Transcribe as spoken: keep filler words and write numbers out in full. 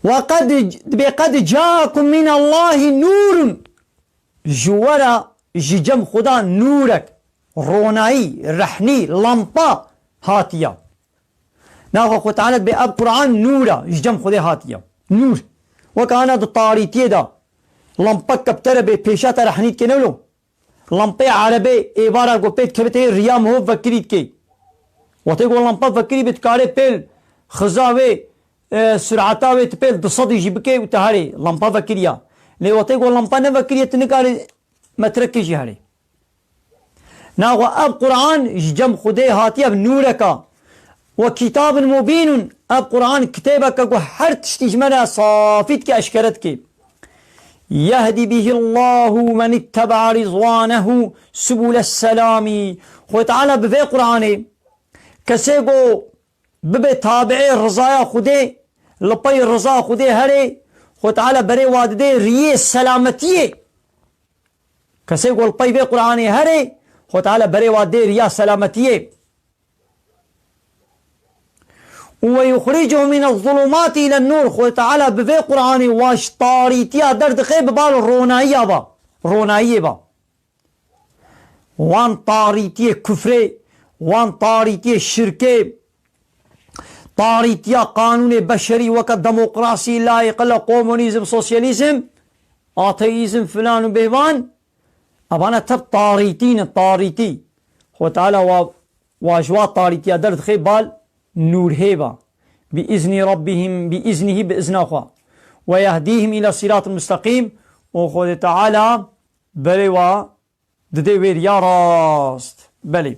Ve qed, dibê qed ca'akum min Allahi nûrun. Ji we re ji cem Xuda nûrek, ronayî, rehnî, lampa hatiye. Naxwe Xwe Teala dibê ev Quran nûr e, ji cem Xwedê hatiye. Nûr. Weke ana di tarîtiyê de lampek ke bi te re bê pêşa te rehnî dike ne wilo. Lampeyê erebê êvara ku pê dikeve tê riya miho vekirî dikê. Wextê ku lampa vekirî bê dikarê pêl xiza wê, e, sureta wê tu pêl du sedî jî bikê û tu herê. Lampa vekiriya. Lê wextê ku lampa nevekiriye tu nikarê metrekê jî herê. Naxwe ev Quran ji cem Xwedê hatiye, ev nûreka. Ve kitabun mubînun, ev Quran kitêbeke ku her tiştî ji me re safî dike, eşkere dike. Yehdî bihî Allahu men itteba rizwanehu subule selamî. Xwê Teala bi vê Quranê kesê ku bibe tabiê rizaya Xwedê, li pey riza Xwedê herê, Xwê Teala berê wa didê riyê selametiyê. Kesê ku li pey vê Quranê herê, Xwê Teala berê wa dê riya selametiyê. Û ve yuxricuhum mine zulumati ile nur. Xwê Teala bi vê Quranê wa ji tarîtiya derdixe bi bal ronayiya va. Ronayiyê va. Wan tarîtiyê kufrê, wan tarîtiyê şirkê, tarîtiya qanûnê beşerî weke demokrasî, layîqile, komunîzm, sosyalîzm, ateîzm filan û bêvan, evana tev tarîtî ne, tarîtî. Xwe Teala wa, wa ji wa tarîtiya derdixê bal nûrhê va. Bi îznî Rabbihim, bi îznihî, bi îzna xwe. Ve yehdîhim îla sîratin musteqîm. Û Xwedê Teala berê wa didê wê riya rast. Belê.